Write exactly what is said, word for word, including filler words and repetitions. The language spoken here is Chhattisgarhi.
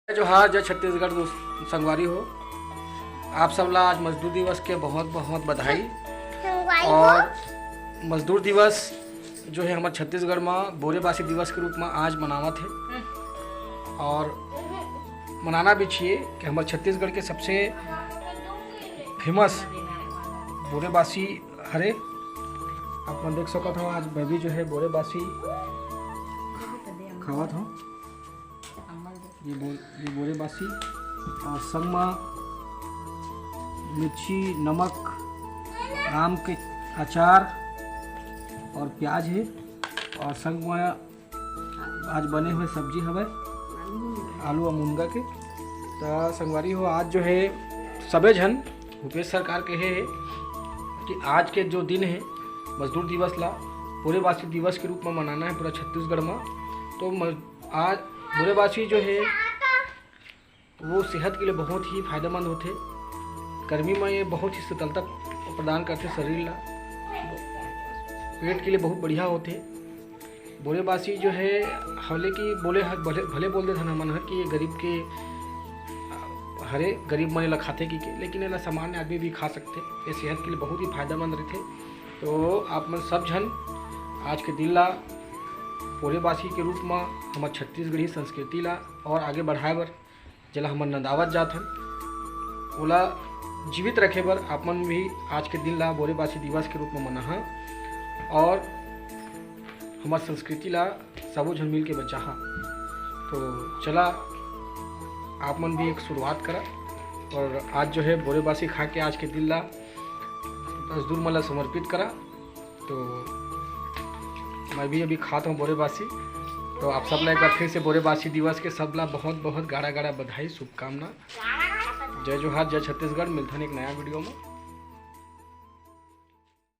जोहार, जय छत्तीसगढ़ दोस्त संगवारी हो। आप सब ला आज मजदूर दिवस के बहुत बहुत बधाई। संगवारी हो। और मजदूर दिवस जो है हमर छत्तीसगढ़ म बोरेबासी दिवस के रूप म आज मनावत हे। और मनाना भी चाहिए कि हमर छत्तीसगढ़ के सबसे फेमस बोरेबासी हरे। आप मन देख सकत हो, आज मैं भी जो है बोरेबासी खावत हूँ। ये बोल, ये बोरेबासी और संग म मिर्ची, नमक, आम के अचार और प्याज है और संग म आज बने हुए सब्जी हवय आलू और मुनगा के। त संगवारी हो, आज जो है सबे झन भूपेश सरकार कहे है कि आज के जो दिन है मजदूर दिवस ला बोरेबासी दिवस के रूप में मनाना है पूरा छत्तीसगढ़ में। तो म-, आज बोरेबासी जो है वो सेहत के लिए बहुत ही फायदेमंद होथे। गर्मी में ये बहुत ही शीतलता प्रदान करथे शरीर ला, पेट के लिए बहुत बढ़िया होथे। बोरेबासी जो है, हालांकि बोले ह-, भले, भले बोल देथन हमन ह कि ये गरीब के हरे, गरीब मन एला खाथे कि के, लेकिन एला सामान्य आदमी भी खा सकथे। ये सेहत के लिए बहुत ही फायदेमंद रहिथे। तो आप मन सब झन आज के दिन ला बोरेबासी के रूप म हमर छत्तीसगढ़ी संस्कृति ला और आगे बढ़ाए बर जेला हमन नंदावत जात हन, ओला जीवित रखे बर आप मन भी आज के दिन ला बोरेबासी दिवस के रूप म मनाहा और हमर संस्कृति ला सबो झन मिल के बचाहा। तो चला, आप मन भी एक शुरुआत करा और आज जो है बोरेबासी खा के आज के दिन ला मजदूर मन ला समर्पित करा। तो मैं भी अभी खात हूँ बोरेबासी। तो आप सब ला एक बार फिर से बोरेबासी दिवस के सब ला बहुत बहुत गाड़ा गाड़ा बधाई, शुभकामना। जय जोहार, जय छत्तीसगढ़। मिलथन एक नया वीडियो में।